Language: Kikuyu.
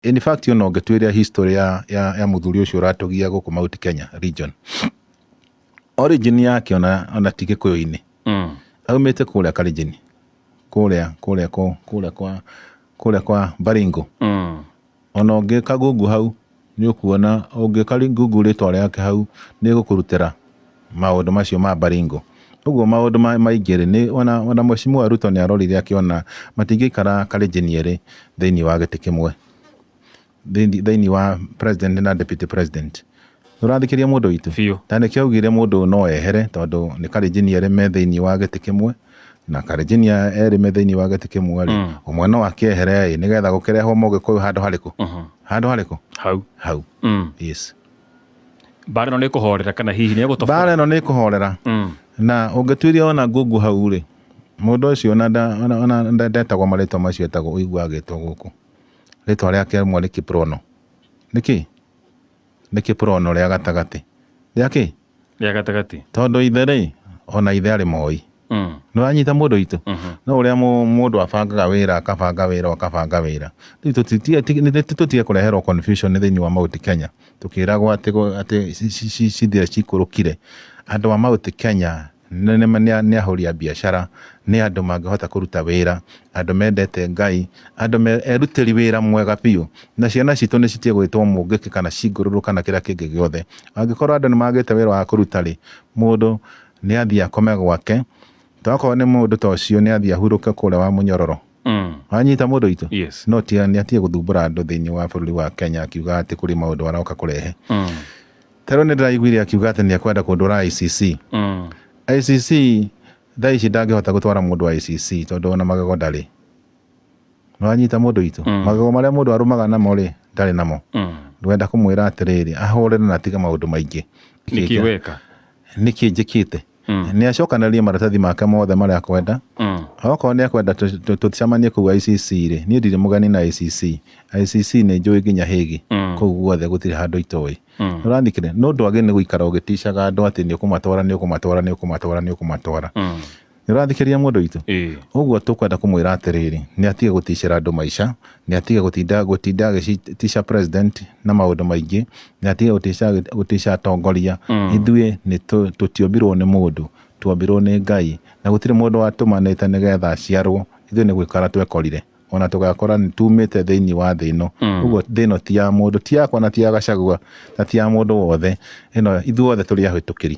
In fact, ona ũngĩtuĩria history ya mũthuri ũcio ũratũgia gũkũ Mount Kenya region, origin yake ona ti Gĩkũyũ-inĩ. Aumĩte kũrĩa Kalenjin, kũrĩa kwa Baringo. Ona ũngĩka Google hau nĩ ũkuona, ũngĩka Google rĩtwa rĩake hau, nĩ ĩgũkũrutĩra maũndũ macio ma Baringo. Ũguo maũndũ maingĩ rĩ, nĩ ona Mheshimiwa Ruto nĩ arorire akĩona matingĩikara Kalenjin erĩ thĩinĩ wa gĩtĩ kĩmwe, thĩinĩ wa president na deputy president. Ũrathikĩria, mũndũ witũ? Biũ. Ta nĩkĩo augire mũndũ no ehere, tondũ nĩ Kalenjin erĩ me thĩinĩ wa gĩtĩ kĩmwe, na Kalenjin erĩ me thĩinĩ wa gĩtĩ kĩmwe rĩ, ũmwe no akĩehere ĩ, nĩgetha gũkĩrehwo Mũgĩkũyũ handũ harĩkũ? Handũ harĩkũ? Hau. Hau. Yes. Mbara ĩno nĩ ĩkũhorera kana hihi nĩ ĩgũtobora? Mbara ĩno nĩ ĩkũhorera. Na ũngĩtuĩria ona Google hau rĩ, mũndũ ũcio ona ndetagwo marĩtwa macio etagwo, ũigua agĩtwo gũkũ, rĩtwa rĩake rĩmwe nĩ Kiprono. Nĩkĩ nĩ Kiprono rĩa gatagatĩ rĩa kĩ? Rĩa gatagatĩ. Tondũ ithe rĩ, ona ithe arĩ Moi. Nĩ wanyita, mũndũ witũ? No ũrĩa mũndũ abangaga wĩra, akabanga wĩra, akabanga wĩra. Rĩu tũtige kũreherwo confusion thĩinĩ wa Mount Kenya, tũkĩragwo atĩ cithire cikũrũkire. Andũ a Mount Kenya nĩ ahũri a biacara, nĩ andũ mangĩhota kũruta wĩra, andũ mendete Ngai, andũ erutĩri wĩra mwega biũ. Na ciana citũ nĩ citige gwĩtwo mũngĩkĩ kana cingũrũrũ kana kĩrĩa kĩngĩ gĩothe. Angĩkorwo andũ nĩ magĩte wĩra wa kũruta rĩ, mũndũ nĩ athiĩ akome gwake. Tokorwo nĩ mũndũ ta ũcio, nĩ athiĩ ahurũke kũrĩa wa mũnyororo. Wanyita, mũndũ witũ? Yes. No tiga nĩ atige gũthumbũra andũ thĩinĩ wa bũrũri wa Kenya akiuga atĩ kũrĩ maũndũ aroka kũrehe. Tarĩu nĩ ndĩraiguire akiuga atĩ nĩ ekwenda kũndwara ICC. ICC thaa ici ndangĩhota gũtwara mũndũ ICC, tondũ ona magego ndarĩ. Nĩwanyita, mũndũ witũ? Magego marĩa mũndũ arũmaga namo rĩ, ndarĩ namo. Ndwenda kũmwĩra atĩrĩrĩ, ahũrĩre na atige maũndũ maingĩ. Nĩkĩ weka? Nĩkĩ njĩkĩte? Nĩ acokanĩrĩrie maratathi make mothe marĩa akwenda. Okorwo nĩ akwenda tũcemanie kũu ICC rĩ, niĩ ndirĩ mũgeni na ICC. ICC nĩ njũĩ nginya Hague. Kũu guothe gũtirĩ handũ itoĩ. Ũrathikĩrĩria? No ndwagĩrĩire nĩ gũikara ũgĩticaga andũ atĩ nĩ ũkũmatwara, nĩ ũkũmatwara, nĩ ũkũmatwara, nĩ ũkũmatwara. Nĩ ũrathikĩrĩria, mũndũ witũ? Ĩĩ. Ũguo tũkwenda kũmwĩra atĩrĩrĩ, nĩ atige gũticĩra andũ maica, nĩ atige gũtinda agĩtica president na maũndũ maingĩ, nĩ atige gũtica atongoria. Ithuĩ nĩ tũtiombirwo nĩ mũndũ, tuombirwo nĩ Ngai, na gũtirĩ mũndũ watũmanĩte nĩgetha aciarwo. Ithuĩ nĩ gwĩkora twekorire, ona tũgakora nĩ tumĩte thĩinĩ wa thĩ ĩno. Ũguo thĩ ĩno ti ya mũndũ, ti yakwa na ti ya Gachagua na ti ya mũndũ wothe. Ĩno ithuothe tũrĩ ahĩtũkĩri.